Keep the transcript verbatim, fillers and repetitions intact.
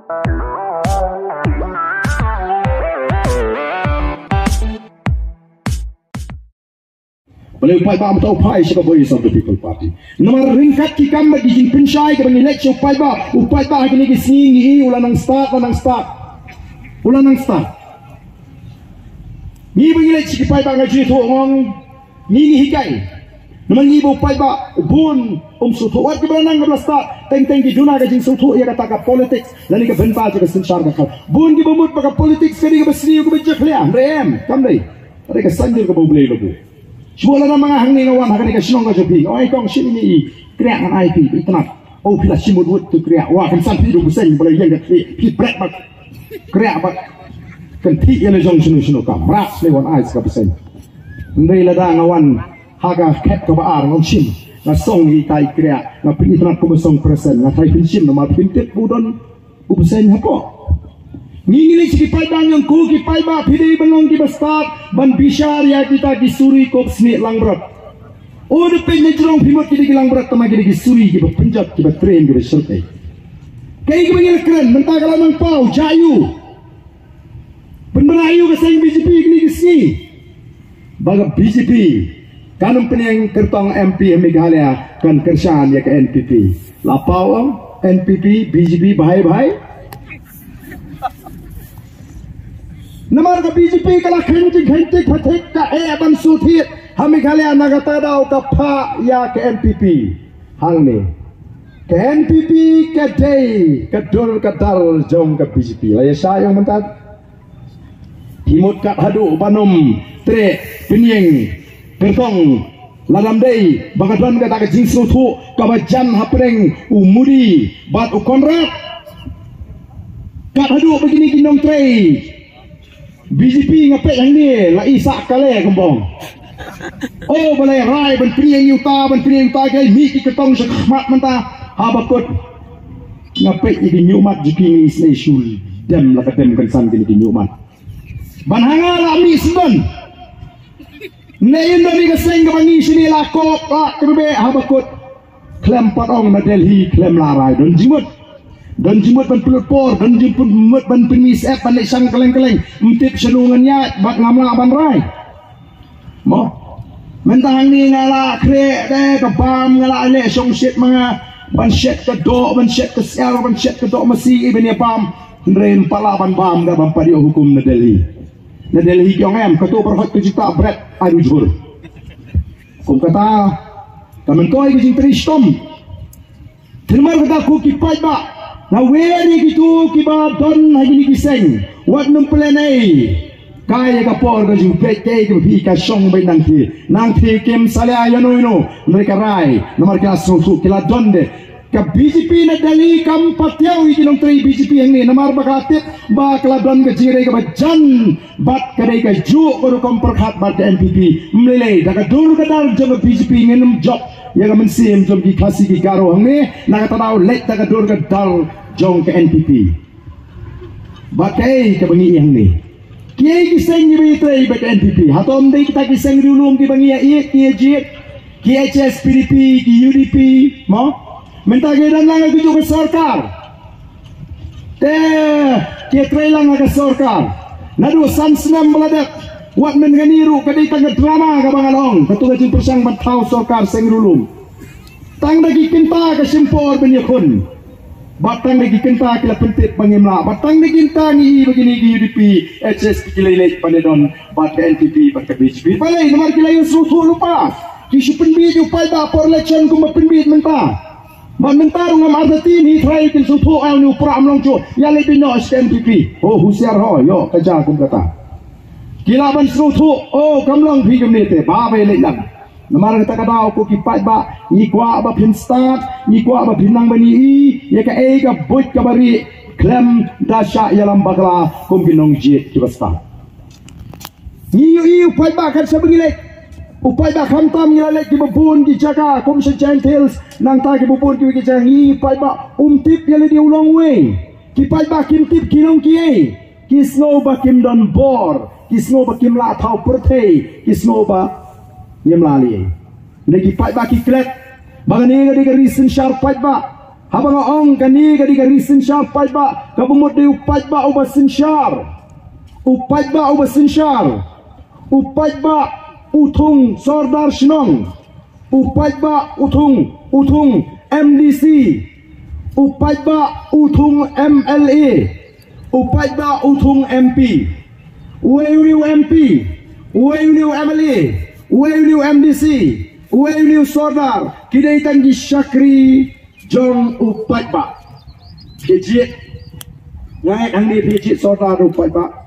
Balei u paidbah mynta u phai sha ka Voice of the People Party? Namar ryngkat ki kam bad ki jingpynshai kaba ngi leit sha u paidbah, u paidbah ha kine ki sngi ngi i u la nang stad, la nang stad. U la nang stad. Ngi ba ngi leit sha ki paidbah nga ju ïathuh ong ngi, ngi hikai. Namar ngi ba u paidbah bun um sngewthuh, wat kiba la nang kiba la stad, teng teng ki duna ka jingsngewthuh ïa kata ka politics lane ka bynta jong ka synshar ka khmat. Bun kiba mut ba ka politics ka dei kaba sniew kaba jakhlia, hynrei em, kam dei. Ka dei ka saiñdur kaba U Blei u la buh. Shuwa lada ma nga hangne nga wan ha kane ka shnong ka jong phi, nga ong, "Ei kong, shim ïa i kriah ngan ai phi, itynnad." O, phi la shim wut wut tu kriah, wa, kan san phi da u bseiñ ba la ïeng ka khlieh, phi bret bad kriah bad kan thik ïa la jong shano shano, ka mrad sne wan ai sa ka bseiñ. Hynrei lada nga wan ha ka khet kaba ar, ngam shim, nga song ïa i tai kriah, nga pynitynnad kum ba song present, nga tharai phin shim namar phin tip ba u don u bseiñ hapoh. Ngi ngi leit sha ki paidbah, ngi ong, ko ki paidbah, phi dei ban long kiba stad ban bishar ïa kita ki suri kop snieh langbrot. O, da peit na jrong phi mut ki dei ki langbrot, tangba ki dei ki suri kiba pynjot, kiba train, kiba shyrkhei. Kaei kaba ngi la kren mynta, ka la nang paw, jia aiu? Pynbna aiu ka seng B J P kine ki sngi? Ba ka B J P kan ym pynïeng kyrtong M P ha Meghalaya, kan kyrshan ïa ka N P P. La paw ong N P P, B J P, bhai bhai. Namar ka B J P ka la kheiñ jingkheiñ tik phatik, ka eh ban shu thied ha Meghalaya, na kata ka daw ka phah ïa ka N P P. Hangne ka N P P ka dei ka dur ka dar jong ka B J P. La ïa shah ïa u mynta. Phi mut kat haduh ban ym treh pynïeng kyrtong, lada ym dei ba ka don kata ka jingsngewthuh kaba jan hapdeng u Modi bad u Conrad. Kat haduh ba kine ki nongtrei B J P, nga peit hangne la i sah kale kambong. O, balei rai ban pynïeng ïa uta, ban pynïeng ïa uta, ki la mih ki kyrtong sha khmat mynta. Haba kut nga peit ïa ki ñiuhmat jong ki, ngi sngew shu dem la ka dem kynsan kine ki ñiuhmat. Ban ha nga la mih sngewdon. Ne ïa don ïa ka seng kaba ngi shane la kop la kyrbe, haba kut khlem pat ong na Delhi, khlem la rai. Don jingmut, don jingmut ban pynlut por, don jingmut ban pynmih syep, ban leit shang kylleng kylleng. Ym tip shano ngan ïaid bad ngam lah ban rai. Mo, mynta hangne nga la khreh te ka bam, nga la leh shongshit ma nga ban shet ka doh, ban shet ka syiar, ban shet ka doh masi, i ban ïa bam. Hynrei ym pat lah ban bam, ka bam pat ïoh hukum na Delhi. Na Delhi ki ong em, kato ba hot ka jingtah bret ai u jhur. Kum kata, ka myntoi ka jingtrei shitom. Te namar kata ko ki paidbah, nga wer ïa kito kiba don ha kine ki seng, wat nym pynlehnohei. Ka ïa ka por ka ju peit, kaei kaba phi ka shong beit nangtei. Nangtei kim salia ïano ïano, hynrei ka rai, namar ki la sngewthuh, ki la don de. Ka B J P na Delhi kam patiaw ïa ki nongtrei B J P hangne, namar ba ka la tip ba ka la don ka jingïadei kaba jan bad ka dei kajuh ka rukom pyrkhat bad ka N P P. Ym lei lei, da ka dur ka dar jong ka B J P ngin ym jop ïa ka mynsiem jong ki Khasi ki Garo hangne, na kata daw leit da ka dur ka dar jong ka N P P. Bad kaei kaba ngi ïeng ne, kiei ki seng kiba ïatrei bad ka N P P? Hato ym dei kita ki seng riewlum kiba ngi ïa ïeit, ngi ïa jied? Ki H S P D P, ki U D P, mo? Mynta ki dang lang ha kajuh ka sorkar. Te ki ïatrei lang ha ka sorkar. Naduh san snem ba la dep, wat mynta kane ruh ka dei tang ka drama kaba nga la ong. Kato ka jingpyrshang ban thaw sorkar seng riewlum. Tang da ki kynta ka shim por ban ïakhun. Bad tang da ki kynta ki la pyntip ba ngim lah. Bad tang da ki kynta ngi i ba kine ki U D P, H S P ki leit leit ban ïadon bad ka N P P bad ka B J P. Balei? Namar ki la ïohsngew thuh lypa. Ki shu pynbiej ïa u paidbah por election kumba pynbiej mynta. Bad mynta ruh ngam artatien hi, trai kin sngewthuh, ai une u prah um long shuh, ïaleit beit noh sha ka N P P. Ho, husiar ho, ïoh ka jia kum kata. Ki lah ban sngewthuh, o, kam long phi kumne te, ba ba ïaleit lang. Namar kata ka daw ko ki paidbah, ngi kwah ba phin stad, ngi kwah ba phin nang ban ïohi ïa kaei ka buit kaba rieh khlem da shah ïalam bakla kum ki nongjied kiba stad. Ngi ïohi u paidbah, kan sa ba ngi leit, u paidbah khamtam ngi la leit kiba bun ki jaka kum sha Jaintia Hills, nangta kiba bun kiba ki jaka, ngi ïohi u paidbah um tip ïa lade u long uei. Ki paidbah kim tip ki long kiei. Ki sngew ba kim don bor, ki sngew ba kim lah thaw pyrthei, ki sngew ba ngim lah lei. Hynrei ki paidbah ki klet ba kane ka dei ka ri synshar paidbah. Haba nga ong kane ka dei ka ri synshar paidbah, kaba mut dei u paidbah uba synshar. U paidbah uba synshar. U paidbah u thung sordar shnong. U paidbah u thung, u thung M D C. U paidbah u thung M L A. U paidbah u thung M P. Uwei uni u M P, uwei uni u M L A, uwei uni u M D C, uwei uni u sordar, ki dei tang ki shakri jong u paidbah. Phi jied, nga ngeit hangne phi jied sordar u paidbah.